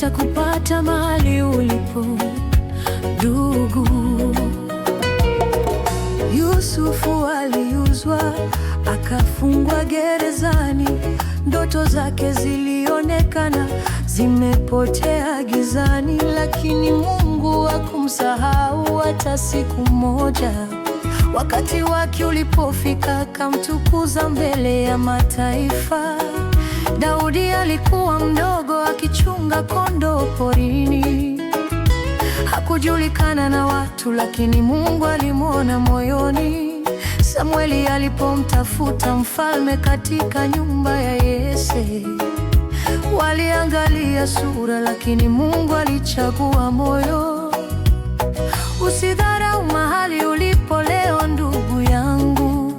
Atakupata mahali ulipo ndugu. Yusufu aliuzwa akafungwa gerezani, ndoto zake zilionekana zimepotea gizani, lakini Mungu hakumsahau hata siku moja. Wakati wake ulipofika, akamtukuza mbele ya mataifa. Daudi alikuwa mdogo akichunga kondoo porini. Hakujulikana na watu, lakini Mungu alimwona moyoni. Samueli alipomtafuta mfalme katika nyumba ya Yese, waliangalia sura, lakini Mungu alichagua moyo. Usidharau mahali ulipo leo, ndugu yangu.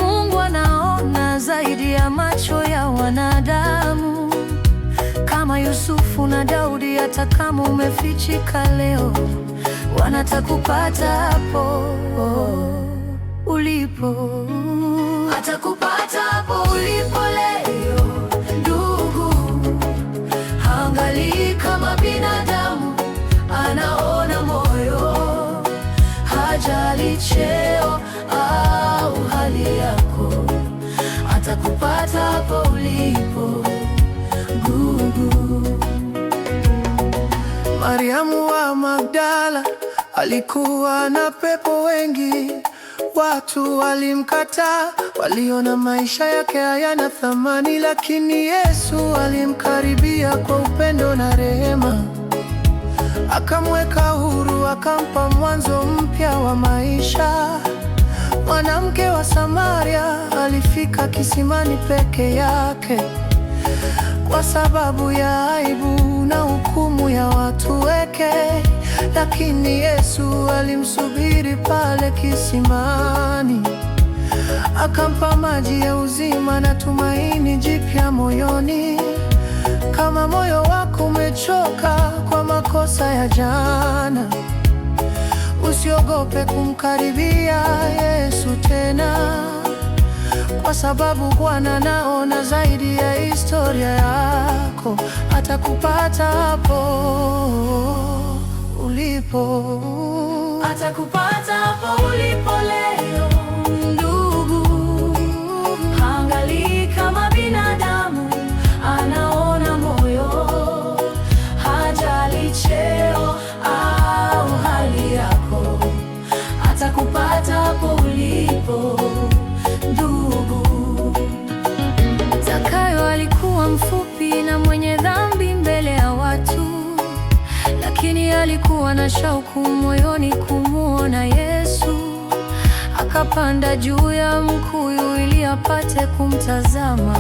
Mungu anaona zaidi ya macho ya wanadamu. Kama Yusufu na Daudi, hata kama umefichika leo, wanatakupata hapo ulipo. Atakupata hapo ulipo leo, ndugu. Haangalii kama binadamu, anaona moyo. Hajali cheo au hali yako, atakupata hapo ulipo, ndugu. Mariamu wa Magdala alikuwa na pepo wengi. Watu walimkataa, waliona maisha yake hayana thamani, lakini Yesu alimkaribia kwa upendo na rehema, akamweka huru, akampa mwanzo mpya wa maisha. Mwanamke wa Samaria alifika kisimani peke yake kwa sababu ya aibu na hukumu ya watu wake, lakini Yesu alimsubiri pale kisimani, akampa maji ya uzima na tumaini jipya moyoni. Kama moyo wako umechoka kwa makosa ya jana, usiogope kumkaribia Yesu tena, kwa sababu Bwana anaona zaidi ya historia yako. Atakupata hapo ulipo. Atakupata hapo ulipo leo, ndugu. Haangalii kama binadamu, anaona moyo. Hajali cheo au hali yako, atakupata hapo ulipo, ndugu. Zakayo alikuwa mfupi na mwenye dhambi mbele ya watu, lakini alikuwa na shauku moyoni kumuona Yesu. Akapanda juu ya mkuyu ili apate kumtazama.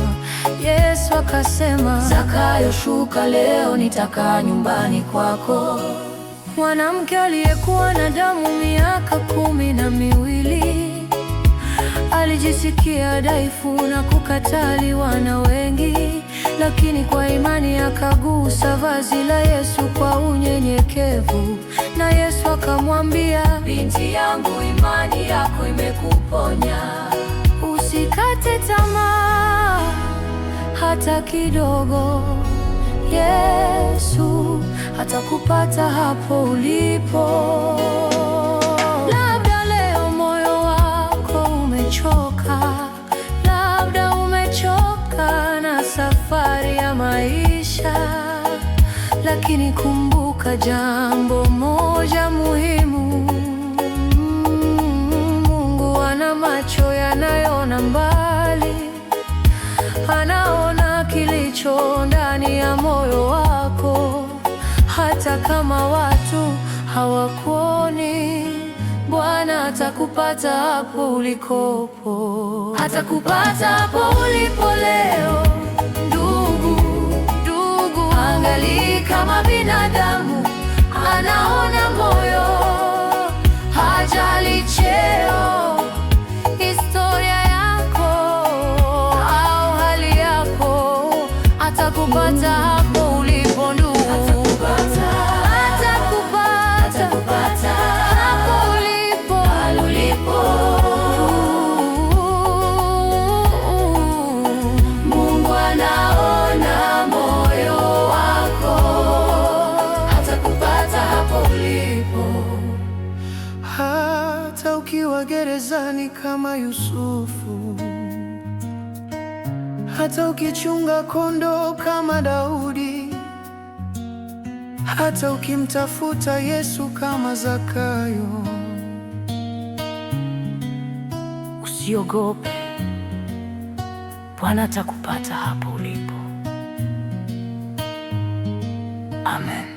Yesu akasema, Zakayo, shuka leo, nitakaa nyumbani kwako. Mwanamke aliyekuwa na damu miaka 12 alijisikia dhaifu na kukataliwa na wengi, lakini kwa imani akagusa vazi la Yesu kwa unyenyekevu, na Yesu akamwambia, binti yangu, imani yako imekuponya. Usikate tamaa hata kidogo. Yesu atakupata hapo ulipo. Labda leo moyo wako umechoka, labda umechoka na safari ya maisha, lakini kumbuka jambo moja muhimu: Mungu ana macho yanayoona mbali, anaona kilicho ndani ya moyo wako, hata kama watu hawakuoni. Bwana atakupata hapo ulikopo, atakupata hapo ulipo leo, ndugu. Ndugu, angalii kama binadamu, anaona moyo, hajali cheo, historia yako au hali yako, atakupata hapo ulipo ndugu, atakupata hapo ulipo, ulipo. Mungu anaona moyo wako. Hata ukiwa gerezani kama Yusufu, hata ukichunga kondoo kama Daudi, hata ukimtafuta Yesu kama Zakayo. Usiogope, Bwana atakupata hapo ulipo. Amen.